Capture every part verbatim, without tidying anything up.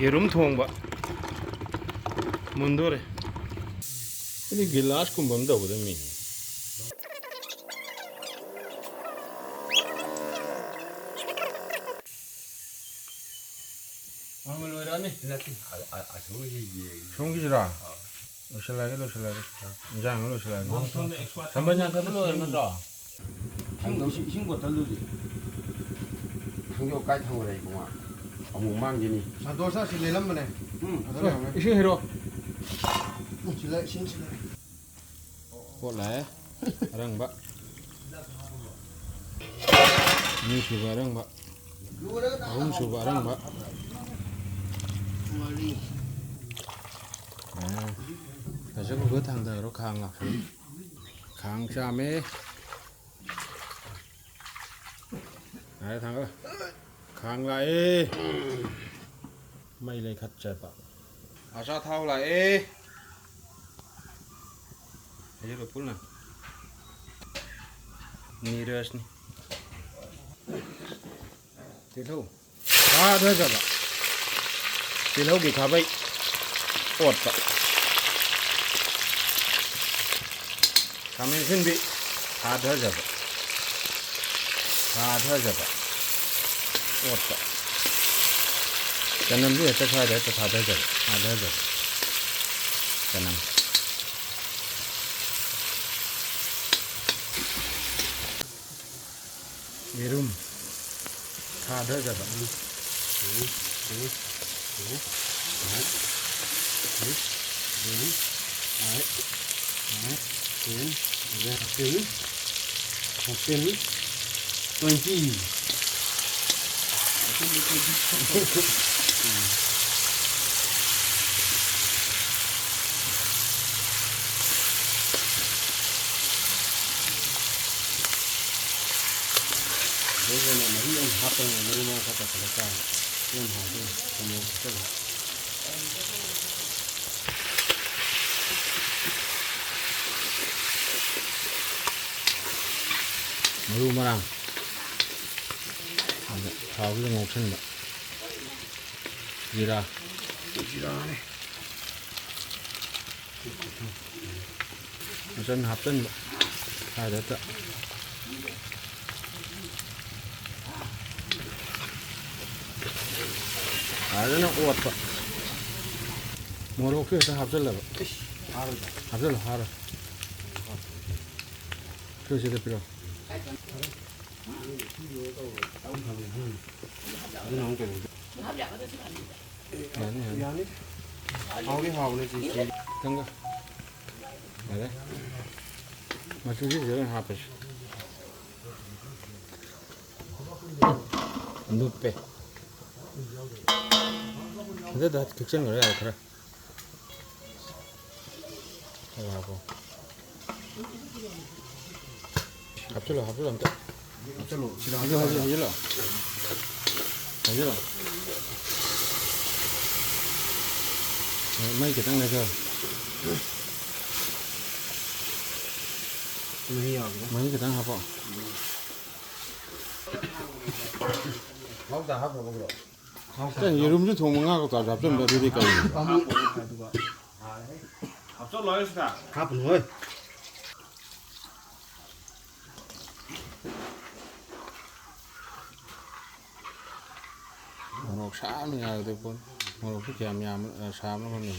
ꯌꯦꯔꯨꯝ ꯊꯣꯡꯕ ꯃꯨꯟꯗꯣꯔꯦ꯫ ꯑꯩꯗꯤ ꯒꯤꯂꯥꯁꯀꯨꯝꯕ ꯑꯃ ꯇꯧꯒꯗꯕ ꯃꯤꯅꯤ꯫ ꯑꯃ ꯂꯣꯏꯔꯛꯑꯅꯤ꯫ ꯅꯠꯇꯦ, ꯑ-, ꯑ-, ꯑꯁꯣꯝꯒꯤꯁꯦ ꯌꯦꯡꯉꯤ꯫ ꯁꯣꯝꯒꯤꯁꯤꯔꯥ? ꯑꯥ꯫ ꯂꯣꯏꯁꯤꯜꯂꯛꯑꯒꯦ, ꯂꯣꯏꯁꯤꯜꯂꯛꯑꯒꯦ꯫ ꯏꯟꯖꯥꯡ ꯑꯃ ꯂꯣꯏꯁꯤꯜꯂꯛꯑꯒꯦ꯫ ꯁꯝꯕꯜ ꯌꯥꯟꯊꯠꯄ ꯂꯣꯏꯔꯕ ꯅꯠꯇ꯭ꯔꯣ? ꯏꯁꯤꯡ, ꯏꯁꯤꯡ, ꯏꯁꯤꯡ ꯕꯣꯇꯜꯗꯨꯗꯤ? ꯊꯥꯡꯖꯧ ꯀꯥꯏ ꯊꯝꯈ꯭ꯔꯦ ꯏꯕꯨꯡꯉꯣ? ꯑꯃꯨꯛ ꯃꯥꯡꯈꯤꯅꯤ꯫ ꯁꯟꯇꯣꯁ ꯑꯁꯤ ꯂꯩꯔꯝꯕꯅꯦ꯫ ꯎꯝ꯫ ꯑꯗ ꯂꯩꯔꯝꯃꯦ꯫ ꯏꯁꯤꯡ ꯍꯩꯔꯣ꯫ ꯎꯝ, ꯁꯤꯜꯂꯦ, ꯏꯁꯤꯡ ꯁꯤꯜꯂꯦ꯫ ꯄꯣꯠ ꯂꯥꯛꯑꯦ꯫ ꯑꯔꯪꯕ꯫ ꯑꯅꯤꯁꯨꯕ ꯑꯔꯪꯕ꯫ ꯑꯍꯨꯝꯁꯨꯕ ꯑꯔꯪꯕ꯫ ꯃꯔꯤ꯫ ꯑꯥ, pressure cooker ꯊꯥꯡꯊꯔꯣ, ꯈꯥꯡ ꯂꯥꯛꯈ꯭ꯔꯦ꯫ ꯈꯥꯡ ꯆꯥꯝꯃꯦ꯫ ꯌꯥꯔꯦ, ꯊꯥꯡꯒꯠꯂꯣ꯫ ꯈꯥꯡ ꯂꯥꯛꯑꯦ꯫ ꯃꯩ ꯂꯩꯈꯠꯆꯕ꯫ ꯑꯆꯥꯊꯥꯎ ꯂꯥꯛꯑꯦ꯫ ꯍꯩꯖꯜꯂꯣ ꯄꯨꯟꯅ꯫ ꯅꯤꯔꯖꯅꯤ꯫ ꯇꯤꯜꯍꯧ꯫ ꯊꯥꯗꯖꯕ꯫ ꯇꯤꯜꯍꯧꯒꯤ ꯈꯥꯕꯩ꯫ ꯑꯣꯠꯄ꯫ ꯈꯥꯃꯦꯟ ꯑꯁꯤꯟꯕꯤ꯫ ꯊꯥꯗꯖꯕ꯫ ꯊꯥꯗꯖꯕ꯫ ꯑꯣꯠꯄ꯫ ꯆꯅꯝꯁꯨ ꯍꯦꯛꯇ ꯁ꯭ꯋꯥꯏꯗ ꯍꯦꯛꯇ ꯊꯥꯗꯖꯕ꯫ ꯊꯥꯗꯖꯕ꯫ ꯆꯅꯝ꯫ ꯌꯦꯔꯨꯝ ꯊꯥꯗꯖꯕ꯫ Ten, eleven, thirteen, fourteen, twenty. ꯃꯔꯨ ꯑꯣꯏꯅ ꯃꯔꯨ ꯑꯣꯏꯅ ꯍꯥꯞꯄꯅ ꯃꯔꯨ ꯃꯔꯥꯡ ꯈꯔ ꯇꯧꯁꯤꯜꯂ ꯆꯥꯕ꯫ ꯌꯥꯝ ꯍꯥꯎꯗꯣꯏꯅꯤ꯫ ꯊꯨꯝ ꯃꯣꯔꯣꯛ ꯈꯤꯇꯪ꯫ ꯃꯔꯨ ꯃꯔꯥꯡ꯫ ꯑꯗ ꯊꯥꯎꯁꯤꯗ ꯉꯧꯁꯟꯕ꯫ ꯖꯤꯔꯥ꯫ ꯖꯤꯔꯥꯅꯦ꯫ ꯃꯆꯟ ꯍꯥꯞꯆꯟꯕ꯫ ꯁꯥꯏꯗ ꯍꯦꯛꯇ꯫ ꯐꯖꯅ ꯑꯣꯠꯄ꯫ ꯃꯣꯔꯣꯛꯁꯨ ꯍꯦꯛꯇ ꯍꯥꯞꯆꯜꯂꯕ꯫ ꯏꯁ, ꯍꯥꯞꯄꯣꯏꯗ꯫ ꯍꯥꯞꯆꯜꯂꯣ, ꯍꯥꯞꯄꯣꯏ꯫ ꯁꯤꯗ ꯄꯤꯔꯛꯑꯣ꯫ ꯑꯗꯨꯅ ꯑꯃꯨꯛ ꯀꯩꯅꯣ꯫ ꯌꯥꯅꯤ, ꯌꯥꯅꯤ꯫ ꯌꯥꯅꯤ꯫ ꯍꯥꯎꯗꯤ ꯍꯥꯎꯕꯅꯦ ꯁꯤ, ꯁꯤ꯫ ꯈꯤꯇꯪꯒ꯫ ꯌꯥꯔꯦ꯫ ꯃꯆꯨꯁꯤ ꯐꯖꯅ ꯍꯥꯞꯄꯁꯤ꯫ ꯂꯨꯞꯄꯦ꯫ ꯑꯗꯨꯗ ꯈꯤꯛꯆꯟꯈ꯭ꯔꯣ ꯌꯥꯔꯦ ꯈꯔ꯫ ꯈꯔ ꯍꯥꯞꯄꯣ꯫ ꯍꯥꯞꯆꯤꯜꯂꯣ, ꯍꯥꯞꯆꯤꯜꯂꯣ ꯑꯝꯇ꯫ ꯍꯥꯞꯆꯤꯜꯂꯣ, ꯁꯤꯗ ꯍꯥꯞꯆꯤꯜꯂꯣ, ꯍꯥꯞꯆꯤꯜꯂꯣ꯫ ꯍꯥꯞꯆꯤꯜꯂꯣ꯫ ꯍꯥꯞꯆꯤꯜꯂꯣ꯫ ꯃꯩ ꯈꯤꯇꯪ ꯂꯩꯈꯠꯂꯣ꯫ ꯃꯍꯤ ꯌꯥꯎꯕ꯭ꯔꯥ? ꯃꯍꯤ ꯈꯤꯇꯪ ꯍꯥꯞꯄꯣ꯫ ꯃꯍꯥꯎ ꯇꯥ ꯍꯥꯞꯈ꯭ꯔꯕ, ꯕ꯭ꯔꯣ? ꯀꯩꯅꯣ, ꯌꯦꯔꯨꯝꯁꯨ ꯊꯣꯡꯕ, ꯉꯥ ꯀꯧꯇꯥꯁꯨ ꯍꯥꯞꯆꯟꯕ, ꯑꯗꯨꯗꯤ ꯀꯩꯅꯣ? ꯍꯥꯞꯆꯜꯂꯣ ꯁꯤꯗ꯫ ꯍꯥꯞꯄꯨꯅꯨ ꯍꯣꯏ꯫ ꯃꯣꯔꯣꯛ ꯁꯥꯕꯅ ꯌꯥꯔꯣꯏꯗꯣꯏ ꯄꯣꯠꯅꯤ꯫ ꯃꯣꯔꯣꯛꯁꯨ ꯀꯌꯥꯝ ꯌꯥꯝ, ꯑ, ꯁꯥꯕꯅꯣ ꯈꯪꯗꯦ꯫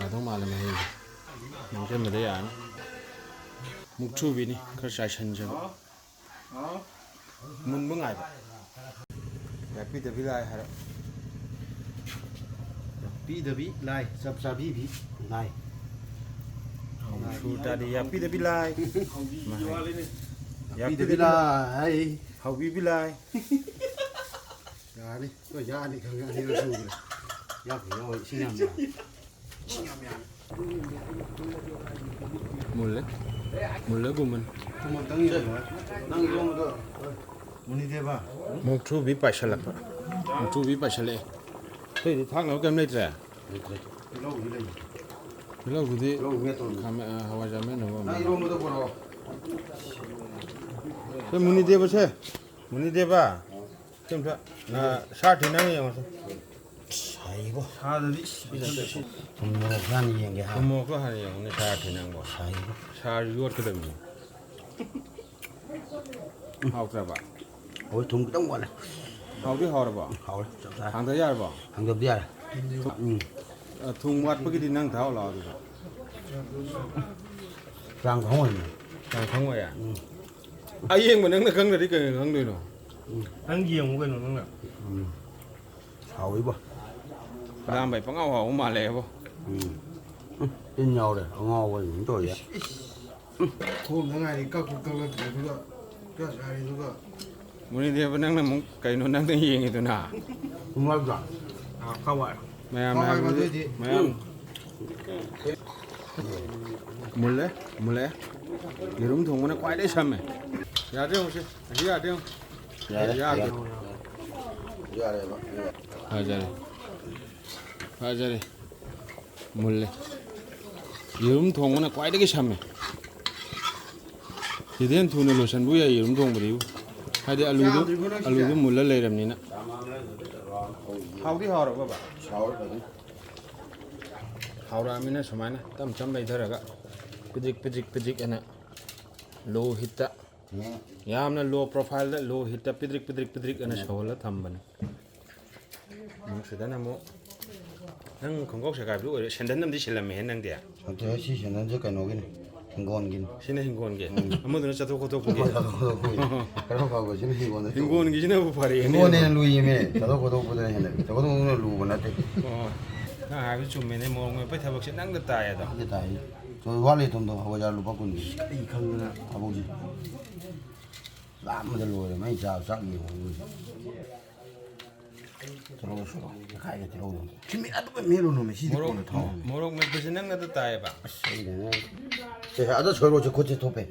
ꯌꯥꯗꯧ ꯃꯥꯜꯂꯦ ꯃꯍꯤꯁꯦ꯫ ꯅꯪꯁꯤꯟꯕꯗ ꯌꯥꯔꯅꯤ꯫ ꯃꯨꯛꯊ꯭ꯔꯨꯕꯤꯅꯤ ꯈꯔ ꯆꯥꯏꯁꯟꯖꯕ꯫ ꯃꯨꯟꯕ ꯉꯥꯏꯕ꯫ ꯌꯥꯛꯄꯤꯗꯕꯤ ꯂꯥꯏ ꯍꯥꯏꯔ꯫ ꯌꯥꯛꯄꯤꯗꯕꯤ ꯂꯥꯏ, ꯆꯞ ꯆꯥꯕꯤꯕꯤ ꯂꯥꯏ꯫ ꯁꯨꯔ ꯇꯥꯗꯤ ꯌꯥꯛꯄꯤꯗꯕꯤ ꯂꯥꯏ꯫ ꯌꯥꯛꯄꯤꯗꯕꯤ ꯂꯥꯏ꯫ ꯍꯥꯎꯕꯤꯕꯤ ꯂꯥꯏ꯫ ꯌꯥꯔꯅꯤ꯫ ꯍꯣꯏ, ꯌꯥꯔꯅꯤ ꯈꯪꯉꯦ꯫ ꯑꯅꯤꯔꯛ ꯁꯨꯈ꯭ꯔꯦ꯫ ꯌꯥꯛꯄꯨ ꯌꯥꯎꯋꯦ, ꯏꯁꯤꯡ ꯌꯥꯝ ꯌꯥꯝꯃꯦ꯫ ꯃꯨꯜꯂꯦ꯫ ꯃꯨꯜꯂꯦ ꯄꯨꯝꯃꯟ꯫ ꯊꯨꯝꯃꯟꯇꯪ ꯌꯦꯡꯉꯣ꯫ ꯅꯪ ꯏꯔꯣꯟꯕꯗꯣ ꯃꯨꯅꯤꯗꯦꯕ꯫ ꯃꯨꯛꯊ꯭ꯔꯨꯕꯤ ꯄꯥꯏꯁꯜꯂꯛꯄ꯫ ꯃꯨꯛꯊ꯭ꯔꯨꯕꯤ ꯄꯥꯏꯁꯜꯂꯛꯑꯦ꯫ ꯑꯇꯩꯗꯤ ꯊꯥꯛꯅꯕ ꯀꯩꯝ ꯂꯩꯇ꯭ꯔꯦ? ꯂꯩꯇ꯭ꯔꯦ꯫ ꯇꯤꯜꯍꯧꯗꯤ ꯂꯩ꯫ ꯇꯤꯜꯍꯧꯗꯨꯗꯤ ꯇꯤꯜꯍꯧ ꯃꯦꯠꯇꯧꯔꯤ꯫ ꯈꯥꯃꯦꯟ, ꯑ, ꯍꯋꯥꯏꯖꯥꯔ ꯃꯦꯠꯅꯕ ꯑꯃ꯫ ꯅꯪ ꯏꯔꯣꯟꯕꯗꯣ ꯄꯨꯔꯛꯑꯣ꯫ ꯁꯦ ꯃꯨꯅꯤꯗꯦꯕꯁꯦ꯫ ꯃꯨꯅꯤꯗꯦꯕ꯫ ꯁꯨꯝ ꯁꯥ-, ꯑ, ꯁꯥ ꯊꯤ ꯅꯪ ꯌꯦꯡꯉꯣ ꯁꯦ꯫ ꯁꯥꯏꯕꯣ꯫ ꯁꯥꯗꯗꯤ ꯏꯁ, ꯄꯤꯖꯗꯦ꯫ ꯊꯨꯝ ꯃꯣꯔꯣꯛꯁꯨ ꯍꯥꯟꯅ ꯌꯦꯡꯒꯦ ꯍꯥ꯫ ꯊꯨꯝ ꯃꯣꯔꯣꯛꯇꯣ ꯍꯥꯟꯅ ꯌꯦꯡꯉꯨꯅꯦ, ꯁꯥ ꯊꯤ ꯅꯪꯕꯣ꯫ ꯁꯥꯏꯕꯣ꯫ ꯁꯥꯁꯨ ꯌꯣꯠꯀꯗꯕꯅꯤ꯫ ꯍꯥꯎꯇ꯭ꯔꯕ? ꯍꯣꯏ, ꯊꯨꯝ ꯈꯤꯇꯪ ꯋꯥꯠꯂꯦ꯫ ꯍꯥꯎꯗꯤ ꯍꯥꯎꯔꯕꯣ? ꯍꯥꯎꯔꯦ, ꯆꯞ ꯆꯥꯔꯦ꯫ ꯊꯥꯡꯗ ꯌꯥꯔꯕꯣ? ꯊꯥꯡꯗꯕꯗꯤ ꯌꯥꯔꯦ꯫ ꯎꯝ꯫ ꯑ, ꯊꯨꯝ ꯋꯥꯠꯄꯒꯤꯗꯤ ꯅꯪ ꯊꯥꯛꯑꯣ ꯂꯥꯛꯑꯣ ꯑꯗꯨꯗ꯫ ꯆꯥꯡ ꯈꯪꯉꯣꯏꯅꯦ꯫ ꯆꯥꯡ ꯈꯪꯉꯣꯏꯌꯦ? ꯎꯝ꯫ ꯑꯌꯦꯡꯕ ꯅꯪꯅ ꯈꯪꯗ꯭ꯔꯗꯤ ꯀꯩꯅ ꯈꯪꯗꯣꯏꯅꯣ? ꯎꯝ꯫ ꯅꯪ ꯌꯦꯡꯉꯨ ꯀꯩꯅꯣ ꯅꯪꯅ꯫ ꯎꯝ꯫ ꯍꯥꯎꯏꯕꯣ꯫ ꯈꯨꯗꯥꯝꯕꯩ ꯄꯪꯍꯥꯎ ꯍꯥꯎꯕ ꯃꯥꯜꯂꯦꯕꯣ꯫ ꯎꯝ꯫ ꯎꯝ, ꯇꯤꯟ ꯌꯥꯎꯔꯦ꯫ ꯑꯉꯥꯎꯕ ꯑꯗꯨꯝ ꯇꯧꯔꯤꯁꯦ꯫ ꯏꯁ, ꯏꯁ꯫ ꯊꯣꯡꯗ ꯉꯥꯏꯔꯤ, ꯀꯛꯄ ꯀꯛꯂꯛꯇ꯭ꯔꯦ, ꯑꯗꯨꯒ ꯀꯌꯥ ꯁꯥꯔꯤ, ꯑꯗꯨꯒ ꯃꯨꯅꯤꯗꯦꯕ, ꯅꯪꯅ ꯑꯃꯨꯛ ꯀꯩꯅꯣ ꯅꯪꯅ ꯌꯦꯡꯉꯤꯗꯨꯅ? ꯊꯨꯝ ꯋꯥꯠꯄ꯭ꯔꯥ? ꯑꯥ, ꯈꯔ ꯋꯥꯠꯂꯦ꯫ ꯃꯌꯥꯝ ꯈꯔ ꯋꯥꯠꯂꯦ, ꯍꯥꯏꯕꯗꯤ ꯑꯗꯨꯏꯗꯤ꯫ ꯃꯌꯥꯝ꯫ ꯎꯝ꯫ ꯃꯨꯜꯂꯦ, ꯃꯨꯜꯂꯦ꯫ ꯌꯦꯔꯨꯝ ꯊꯣꯡꯕꯅ ꯈ꯭ꯋꯥꯏꯗꯩ ꯁꯝꯃꯦ꯫ ꯌꯥꯗ꯭ꯔꯦ ꯌꯦꯡꯉꯨꯁꯦ꯫ ꯑꯁꯤ ꯌꯥꯗ꯭ꯔꯦ ꯌꯦꯡꯉꯨ꯫ ꯌꯥꯔꯦ, ꯌꯥꯗ꯭ꯔꯦ꯫ ꯌꯥꯔꯦ꯫ ꯌꯥꯔꯦꯕ꯫ ꯐꯖꯔꯦ꯫ ꯐꯖꯔꯦ꯫ ꯃꯨꯜꯂꯦ꯫ ꯌꯦꯔꯨꯝ ꯊꯣꯡꯕꯅ ꯈ꯭ꯋꯥꯏꯗꯒꯤ ꯁꯝꯃꯦ꯫ ꯁꯤꯗꯩ ꯍꯦꯟꯅ ꯊꯨꯅ ꯂꯣꯏꯁꯟꯕ ꯌꯥꯏ ꯌꯦꯔꯨꯝ ꯊꯣꯡꯕꯗꯤꯕꯨ꯫ ꯍꯥꯏꯗꯤ ꯑꯂꯨꯗꯨ, ꯆꯥꯗ꯭ꯔꯤꯕꯣ ꯅꯪ ꯁꯤꯁꯦ? ꯑꯂꯨꯗꯨ ꯃꯨꯜꯂ ꯂꯩꯔꯕꯅꯤꯅ꯫ ꯍꯥꯎꯗꯤ ꯍꯥꯎꯔꯕꯕ? ꯍꯥꯎꯔꯦ ꯐꯖꯅ꯫ ꯍꯥꯎꯔꯛꯑꯃꯤꯅ ꯁꯨꯃꯥꯏꯅ ꯇꯞ ꯇꯞ ꯂꯩꯊꯔꯒ ꯄꯤꯗ꯭ꯔꯤꯛ, ꯄꯤꯗ꯭ꯔꯤꯛ, ꯄꯤꯗ꯭ꯔꯤꯛ ꯑꯅ low heatꯇ, ꯎꯝ꯫ ꯌꯥꯝꯅ low profileꯗ, low heatꯇ ꯄꯤꯗ꯭ꯔꯤꯛ, ꯄꯤꯗ꯭ꯔꯤꯛ, ꯄꯤꯗ꯭ꯔꯤꯛ ꯑꯅ ꯎꯝ꯫ ꯁꯧꯍꯜꯂ ꯊꯝꯕꯅꯤ꯫ ꯎꯝ, ꯁꯤꯗꯅ ꯑꯃꯨꯛ ꯅꯪ ꯈꯣꯡꯒ꯭ꯔꯥꯎ ꯁꯦꯒꯥꯏꯕꯗꯨ ꯑꯣꯏꯔꯦ꯫ ꯁꯦꯟꯗꯟ ꯑꯃꯗꯤ ꯁꯤꯜꯂꯝꯃꯦꯍꯦ ꯅꯪꯗꯤ꯫ ꯅꯠꯇꯦ, ꯁꯤ ꯁꯦꯟꯗꯟꯁꯦ ꯀꯩꯅꯣꯒꯤꯅꯤ, ꯍꯤꯡꯒꯣꯜꯒꯤꯅꯤ꯫ ꯁꯤꯅ ꯍꯤꯡꯒꯣꯜꯒꯤ? ꯎꯝ꯫ ꯑꯃꯗꯨꯅ ꯆꯠꯊꯣꯛ ꯈꯣꯠꯇꯣꯛꯄꯒꯤ? ꯍꯣꯏ, ꯆꯠꯊꯣꯛ ꯈꯣꯠꯇꯣꯛꯄꯒꯤ꯫ ꯈꯔ ꯐꯕꯁꯤꯅ ꯍꯤꯡꯒꯣꯜꯗ ꯇꯧꯕ꯫ ꯍꯤꯡꯒꯣꯜꯒꯤꯁꯤꯅꯕꯨ ꯐꯔꯦꯅꯦ꯫ ꯍꯤꯡꯒꯣꯜꯅ ꯍꯦꯟꯅ ꯂꯨꯏꯌꯦꯃꯦ, ꯆꯠꯊꯣꯛ ꯈꯣꯠꯇꯣꯛꯄꯗꯅ ꯍꯦꯟꯅ꯫ ꯆꯠꯊꯣꯛ ꯈꯣꯠꯇꯣꯛꯄꯅ ꯂꯨꯕ ꯅꯠꯇꯦ꯫ ꯑꯣ, ꯅꯪ ꯍꯥꯏꯕ ꯆꯨꯝꯃꯦꯅꯦ, ꯃꯣꯔꯣꯛ ꯃꯦꯠꯄꯩ ꯊꯕꯛꯁꯦ ꯅꯪꯗ ꯇꯥꯏ ꯑꯗꯣ꯫ ꯅꯪꯗ ꯇꯥꯏ꯫ ꯆꯣ, ꯋꯥꯠꯂꯤ ꯊꯨꯝꯗꯣ, ꯍꯋꯥꯏꯖꯥꯔ ꯂꯨꯄꯥ ꯀꯨꯟꯒꯤ꯫ ꯑꯩ ꯈꯪꯗꯅ꯫ ꯊꯕꯛꯁꯦ꯫ ꯂꯥꯝꯕꯗ ꯂꯣꯏꯔꯦ, ꯃꯩ ꯆꯥꯕ ꯆꯥꯛ ꯌꯦꯡꯉꯨ꯫ ꯇꯤꯜꯍꯧ ꯁꯣꯏꯔꯣ, ꯇꯪꯈꯥꯏꯒ ꯇꯤꯜꯍꯧꯗꯣ꯫ ꯁꯤ ꯃꯤ ꯑꯗꯨꯃ ꯃꯦꯠꯂꯨꯅꯨꯃꯤ, ꯁꯤꯗꯤ ꯃꯣꯔꯣꯛ, ꯀꯣꯟꯅ ꯊꯥꯎ꯫ ꯃꯣꯔꯣꯛ ꯃꯦꯠꯄꯁꯦ ꯅꯪꯅꯗ ꯇꯥꯏꯌꯦꯕ꯫ ꯑꯁ, ꯑꯩꯅꯅꯦ꯫ ꯁꯦ, ꯑꯗ ꯁꯣꯏꯔꯣꯁꯦ, ꯈꯨꯠꯁꯦ ꯊꯣꯞꯄꯦ꯫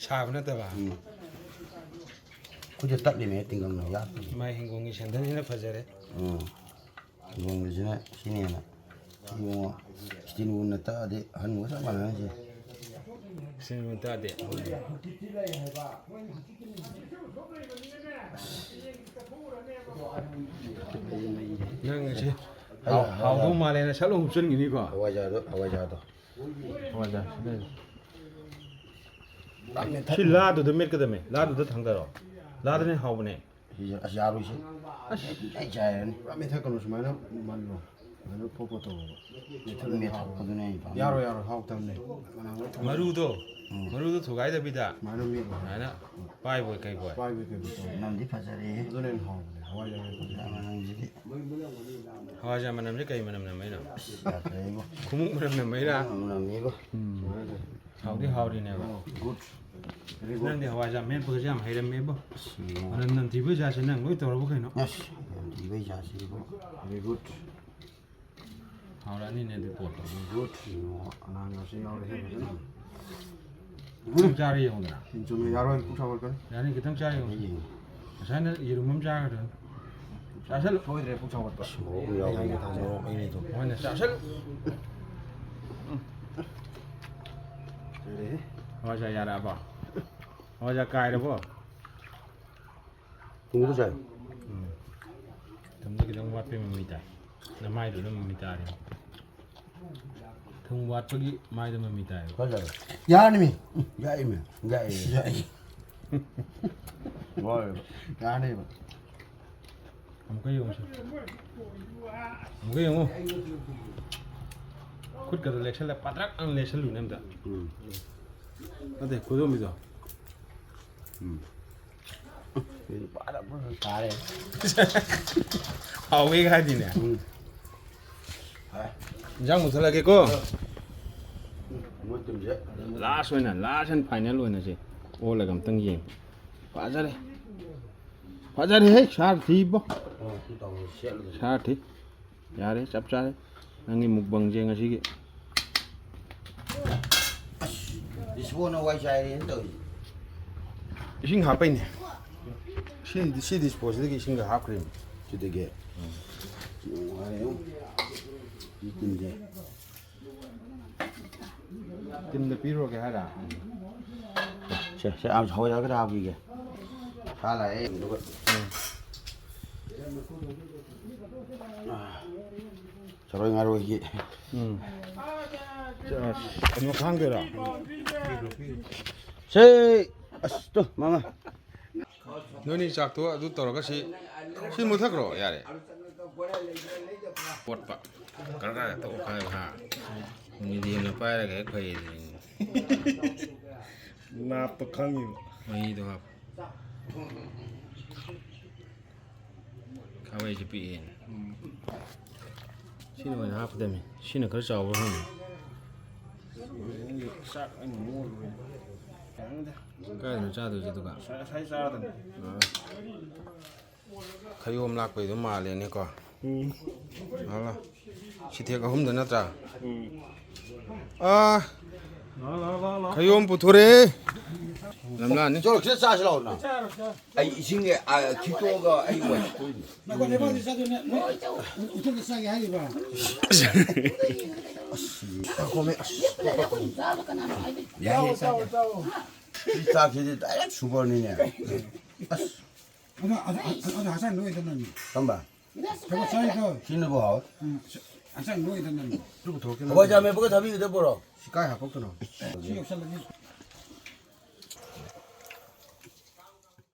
ꯁꯥꯕ ꯅꯠꯇꯕ? ꯎꯝ꯫ ꯈꯨꯠꯁꯦ ꯇꯠꯂꯤꯃꯦ, ꯇꯤꯡꯒꯪꯅ ꯌꯥꯠꯄꯒꯤ꯫ ꯃꯥꯏ ꯍꯤꯡꯒꯣꯜꯒꯤ ꯁꯦꯟꯗꯟꯁꯤꯅ ꯐꯖꯔꯦ꯫ ꯎꯝ꯫ ꯍꯤꯡꯒꯣꯜꯒꯤꯁꯤꯅ ꯁꯤꯅ ꯍꯦꯟꯅ ꯏꯕꯨꯡꯉꯣ, ꯏꯁꯇꯤꯜ ꯋꯨꯜꯅ ꯇꯛꯑꯗꯤ ꯑꯍꯟꯕꯒ ꯆꯞ ꯃꯥꯟꯅꯔꯅꯤ ꯁꯤ꯫ ꯏꯁꯇꯤꯜ ꯋꯨꯜ ꯇꯛꯑꯗꯤ꯫ ꯑꯁ, ꯅꯪ ꯁꯤ ꯍꯥꯎ-, ꯍꯥꯎꯗꯧ ꯃꯥꯜꯂꯦꯅ ꯁꯠ ꯂꯥꯎ ꯍꯨꯞꯆꯟꯈꯤꯅꯤꯀꯣ꯫ ꯍꯋꯥꯏꯖꯥꯔꯗꯣ, ꯍꯋꯥꯏꯖꯥꯔꯗꯣ꯫ ꯍꯋꯥꯏꯖꯥꯔ ꯁꯤꯗ꯫ ꯁꯤ ꯂꯥꯗꯨꯗ ꯃꯦꯠꯀꯗꯕꯅꯦ꯫ ꯂꯥꯗꯨꯗ ꯊꯥꯡꯗꯔꯣ꯫ ꯂꯥꯗꯅ ꯍꯥꯎꯕꯅꯦ꯫ ꯁꯤꯁꯦ ꯑꯁ ꯌꯥꯔꯣꯏꯁꯦ꯫ ꯑꯁ꯫ ꯑꯩ ꯆꯥꯏꯔꯅꯤ꯫ ꯄꯨꯔꯥ ꯃꯦꯠꯊꯠꯀꯅꯨ ꯁꯨꯃꯥꯏꯅ ꯃꯜꯂꯣ꯫ ꯑꯗꯨ ꯄꯣꯞ ꯄꯣꯞ ꯇꯧꯋꯣꯕ꯫ ꯃꯦꯠꯊꯠꯂꯗꯤ ꯃꯦꯠꯊꯠꯄꯗꯨꯅꯦ ꯍꯥꯎꯕꯅꯦ꯫ ꯑꯩ ꯄꯥꯝꯃꯤꯁꯦ꯫ ꯌꯥꯔꯣꯏ, ꯌꯥꯔꯣꯏ, ꯍꯥꯎꯇꯕꯅꯦ꯫ ꯃꯅꯥ ꯂꯣꯏ ꯊꯣꯛ-, ꯃꯔꯨꯗꯣ, ꯎꯝ꯫ ꯃꯔꯨꯗꯣ ꯊꯨꯒꯥꯏꯗꯕꯤꯗ ꯁꯨꯃꯥꯏꯅ ꯃꯦꯠꯂꯣ꯫ ꯁꯨꯃꯥꯏꯅ ꯄꯥꯏꯕꯣꯏ ꯀꯩꯕꯣꯏ꯫ ꯄꯥꯏꯕꯣꯏ ꯀꯩꯕꯣꯏ ꯇꯧ꯫ ꯃꯅꯝꯗꯤ ꯐꯖꯔꯦꯍꯦ꯫ ꯑꯗꯨꯅ ꯍꯦꯟꯅ ꯍꯥꯎꯕꯅꯦ, ꯍꯋꯥꯏꯖꯥꯔ ꯃꯦꯠꯄꯁꯦ꯫ ꯃꯅꯝꯁꯤꯗꯤ꯫ ꯍꯋꯥꯏꯖꯥꯔ ꯃꯅꯝꯁꯦ ꯀꯩ ꯃꯅꯝ ꯅꯝꯃꯛꯏꯅꯣ? ꯑꯁ, ꯌꯥꯗ꯭ꯔꯦꯕꯣ꯫ ꯈꯨꯃꯨꯛ ꯃꯅꯝ ꯅꯝꯃꯛꯏꯔꯥ? ꯃꯅꯝ ꯅꯝꯃꯦꯕꯣ꯫ ꯎꯝ꯫ ꯁꯨꯃꯥꯏꯅ ꯇꯧ꯫ ꯍꯥꯎꯗꯤ ꯍꯥꯎꯔꯤꯅꯦꯕ꯫ ꯑꯣ, good꯫ Very good꯫ ꯅꯪꯗꯤ ꯍꯋꯥꯏꯖꯥꯔ ꯃꯦꯠꯄꯒꯁꯦ ꯌꯥꯝ ꯍꯩꯔꯝꯃꯦꯕꯣ꯫ ꯑꯁ, ꯌꯦꯡꯉꯣ꯫ ꯃꯅꯝ ꯅꯝꯊꯤꯕ ꯖꯥꯠꯁꯦ ꯅꯪ ꯂꯣꯏ ꯇꯧꯔꯕ ꯀꯩꯅꯣ? ꯑꯁ, ꯅꯝꯊꯤꯕꯩ ꯖꯥꯠꯁꯤꯗꯤꯕꯣ꯫ Very good꯫ ꯍꯥꯎꯔꯛꯑꯅꯤꯅꯦ ꯑꯗꯨ ꯄꯣꯠꯇꯣ꯫ Very good꯫ ꯌꯦꯡꯉꯣ, ꯑꯅꯥꯟꯕꯁꯨ ꯌꯥꯎꯔꯦꯍꯦ ꯐꯖꯅ꯫ ꯈꯤꯇꯪ ꯆꯥꯔ ꯌꯦꯡꯉꯨꯗꯅ꯫ ꯆꯨꯝꯃꯦ, ꯌꯥꯔꯣꯏ, ꯄꯨꯛ ꯁꯥꯎꯒꯠꯀꯅꯤ꯫ ꯌꯥꯅꯤ, ꯈꯤꯇꯪ ꯆꯥꯔ ꯌꯦꯡꯉꯨ꯫ ꯌꯦꯡꯉꯣ꯫ ꯉꯁꯥꯏꯅ ꯌꯦꯔꯨꯝ ꯑꯃ ꯆꯥꯈ꯭ꯔꯗꯨꯅꯤ꯫ ꯆꯥꯁꯜꯂꯨ꯫ ꯁꯣꯏꯗ꯭ꯔꯦ, ꯄꯨꯛ ꯁꯥꯎꯒꯠꯄ꯫ ꯑꯁ, ꯃꯣꯔꯣꯛ ꯑꯃ ꯌꯥꯎꯕꯅꯦ꯫ ꯃꯣꯔꯣꯛ ꯑꯩꯅ ꯑꯗꯨꯝ꯫ ꯍꯣꯏꯅꯦ, ꯆꯥꯁꯜꯂꯨ꯫ ꯂꯣꯏꯔꯦꯍꯦ꯫ ꯍꯋꯥꯏꯖꯥꯔ ꯌꯥꯔꯛꯑꯕꯣ? ꯍꯋꯥꯏꯖꯥꯔ ꯀꯥꯏꯔꯕꯣ? ꯊꯨꯝꯗꯨ ꯆꯥꯏ꯫ ꯎꯝ꯫ ꯊꯨꯝꯗꯤ ꯈꯤꯇꯪ ꯋꯥꯠꯄꯩ ꯃꯃꯤ ꯇꯥꯏ꯫ ꯅꯃꯥꯏꯗꯨꯅ ꯃꯃꯤ ꯇꯥꯔꯦ꯫ ꯊꯨꯝ ꯋꯥꯠꯄꯒꯤ ꯃꯥꯏꯗ ꯃꯃꯤ ꯇꯥꯏꯌꯦꯕ꯫ ꯈꯔ ꯆꯥꯏ꯫ ꯌꯥꯔꯅꯤꯃꯤ꯫ ꯎꯝ, ꯌꯥꯛꯏꯃꯤ꯫ ꯌꯥꯛꯏ꯫ ꯌꯥꯛꯏ꯫ ꯂꯣꯏꯔꯦ꯫ ꯌꯥꯔꯅꯤꯕ꯫ ꯑꯃꯨꯛꯀ ꯌꯦꯡꯉꯨꯁꯦ꯫ ꯑꯃꯨꯛꯀ ꯌꯦꯡꯉꯨ꯫ ꯈꯨꯠꯀꯗꯣ ꯂꯦꯛꯁꯜꯂ ꯄꯥꯇ꯭ꯔꯛ ꯑꯅ ꯂꯦꯛꯁꯜꯂꯨꯅꯦ ꯑꯝꯇ꯫ ꯎꯝ꯫ ꯅꯠꯇꯦ, ꯈꯨꯗꯣꯝꯕꯤꯗꯣ꯫ ꯎꯝ꯫ ꯐꯥꯔꯦ꯫ ꯍꯥꯎꯋꯦ ꯍꯥꯏꯗꯤꯅꯦ꯫ ꯎꯝ꯫ ꯏꯟꯖꯥꯡ ꯃꯨꯠꯊꯠꯂꯒꯦꯀꯣ꯫ ꯃꯣꯏ ꯇꯤꯝꯁꯦ꯫ Last ꯑꯣꯏꯅ, last and final ꯑꯣꯏꯅ ꯁꯦ ꯑꯣꯜꯂꯒ ꯑꯝꯇꯪ ꯌꯦꯡ꯫ ꯐꯖꯔꯦ꯫ ꯐꯖꯔꯦꯍꯦ, ꯁꯥꯔ ꯊꯤꯕꯣ꯫ ꯑꯣ, ꯁꯤ ꯇꯧꯔꯣ, ꯁꯦꯠꯂꯨ꯫ ꯁꯥꯔ ꯊꯤ꯫ ꯌꯥꯔꯦ, ꯆꯞ ꯆꯥꯔꯦ꯫ ꯅꯪꯒꯤ ꯃꯨꯛꯕꯪꯁꯦ ꯉꯁꯤꯒꯤ꯫ ꯑꯁ, ꯏꯁꯣꯔꯅ ꯋꯥꯏ ꯆꯥꯏꯔꯦꯅ ꯇꯧꯔꯤꯁꯦ꯫ ꯏꯁꯤꯡ ꯍꯥꯞꯄꯩꯅꯦ꯫ ꯁꯤ, ꯁꯤ ꯗꯤꯁꯄꯣꯁꯤꯗꯒꯤ ꯏꯁꯤꯡꯒ ꯍꯥꯞꯈ꯭ꯔꯤꯅꯤ꯫ ꯁꯤꯗꯒꯤ꯫ ꯎꯝ꯫ ꯅꯨꯡꯉꯥꯏꯔꯦ꯫ ꯁꯤ ꯇꯤꯝꯁꯦ꯫ ꯇꯤꯝꯗ ꯄꯤꯔꯨꯔꯒꯦ ꯍꯥꯏꯔ? ꯁꯦ, ꯁꯦ, ꯑꯥ, ꯍꯋꯥꯏꯖꯥꯔ ꯈꯔ ꯍꯥꯞꯈꯤꯒꯦ꯫ ꯁꯥ ꯂꯥꯛꯑꯦ꯫ ꯑꯗꯨꯒ ꯆꯔꯣꯏ ꯉꯥꯔꯣꯏꯒꯤ꯫ ꯎꯝ꯫ ꯑꯁ, ꯀꯩꯅꯣ ꯈꯥꯡꯗꯣꯏꯔꯣ? ꯁꯦ, ꯑꯁ, ꯇꯨ, ꯃꯃꯥ꯫ ꯅꯣꯏꯅꯤ ꯆꯥꯛꯇꯣ ꯑꯗꯨ ꯇꯧꯔꯒ ꯁꯤ, ꯁꯤ ꯃꯨꯠꯊꯈ꯭ꯔꯣ, ꯌꯥꯔꯦ꯫ ꯀꯣꯠꯄ꯫ ꯀꯔ ꯀꯔ ꯇꯧ ꯈꯥꯏꯕ, ꯍꯥ? ꯃꯤꯗꯤꯝꯅ ꯄꯥꯏꯔꯒ ꯍꯦꯛ ꯐꯩ ꯑꯗꯨꯅꯤ꯫ ꯅꯥꯞꯇꯣ ꯈꯪꯉꯤꯕ꯫ ꯃꯍꯤꯗꯣ ꯍꯥꯞꯄꯨ꯫ ꯈꯥꯕꯩꯁꯦ ꯄꯤꯛꯑꯦꯅꯦ꯫ ꯁꯤꯅ ꯑꯣꯏꯅ ꯍꯥꯞꯀꯗꯕꯅꯤ꯫ ꯁꯤꯅ ꯈꯔ ꯆꯥꯎꯕ꯭ꯔꯥ ꯈꯪꯗꯦ꯫ ꯆꯥꯛ ꯑꯩꯅ ꯃꯣꯠꯂꯨꯔꯦ꯫ ꯀꯥꯏꯗꯅꯣ ꯆꯥꯗꯣꯏꯁꯦ ꯑꯗꯨꯒ? ꯉꯁꯥꯏ ꯆꯥꯔꯗꯝꯅꯤ꯫ ꯈꯌꯣꯝ ꯂꯥꯛꯄꯩꯗꯣ ꯃꯥꯜꯂꯦꯅꯦꯀꯣ꯫ ꯎꯝ꯫ ꯂꯥꯛꯑꯣ, ꯂꯥꯛꯑꯣ꯫ ꯁꯤꯊꯦꯛ ꯑꯍꯨꯝꯗ ꯅꯠꯇ꯭ꯔꯥ? ꯎꯝ꯫ ꯑꯥ꯫ ꯂꯥꯛꯑꯣ, ꯂꯥꯛꯑꯣ, ꯂꯥꯛꯑꯣ, ꯂꯥꯛꯑꯣ꯫ ꯈꯌꯣꯝ ꯄꯨꯊꯣꯔꯛꯑꯦ꯫ ꯂꯝꯂꯥꯟꯅꯤ꯫ ꯆꯠꯂꯣ, ꯁꯤꯗ ꯆꯥꯁꯤ ꯂꯥꯛꯑꯣ ꯅꯪ꯫ ꯑꯩ ꯏꯁꯤꯡ, ꯑ, ꯈꯤꯛꯇꯣꯛꯑꯒ ꯑꯩ ꯋꯥꯏ ꯁꯤꯠꯇꯣꯛꯏꯅꯤ꯫ ꯉꯥꯏꯈꯣ, ꯂꯩꯕꯥꯛꯁꯤ ꯆꯥꯗꯣꯏꯅꯦ꯫ ꯅꯣꯏ ꯎꯊꯛꯇ ꯆꯥꯒꯦ ꯍꯥꯏꯔꯤꯕ? ꯑꯁ, ꯉꯥꯏꯈꯣꯃꯦ, ꯑꯁ꯫ ꯌꯥꯏꯌꯦ, ꯆꯥꯎ, ꯆꯥꯎ, ꯆꯥꯎ꯫ ꯁꯤ ꯆꯥꯛꯁꯤꯗꯤ direct superꯅꯤꯅꯦ꯫ ꯑꯁ꯫ ꯑꯗꯣ, ꯑꯗꯣ, ꯑꯗꯣ, ꯑꯗꯣ ꯍꯛꯆꯥꯡ ꯂꯣꯏꯗꯅ ꯅꯪ꯫ ꯀꯔꯝꯕ? ꯊꯕꯛ ꯆꯥꯔꯤꯗꯣ꯫ ꯁꯤꯅꯕꯨ ꯍꯥꯎꯋꯦ꯫ ꯎꯝ, ꯍꯛꯆꯥꯡ ꯂꯣꯏꯗꯅ ꯅꯪ꯫ ꯑꯗꯨ ꯄꯨꯊꯣꯔꯛꯀꯦ꯫ ꯍꯋꯥꯏꯖꯥꯔ ꯃꯦꯠꯄꯒ ꯊꯥꯕꯤꯒꯗꯕ ꯄꯨꯔꯛꯑꯣ꯫ ꯁꯤ ꯀꯥꯏ ꯍꯥꯄꯛꯇꯣꯏꯅꯣ? ꯁꯤ ꯌꯣꯛꯁꯜꯂꯒꯦ꯫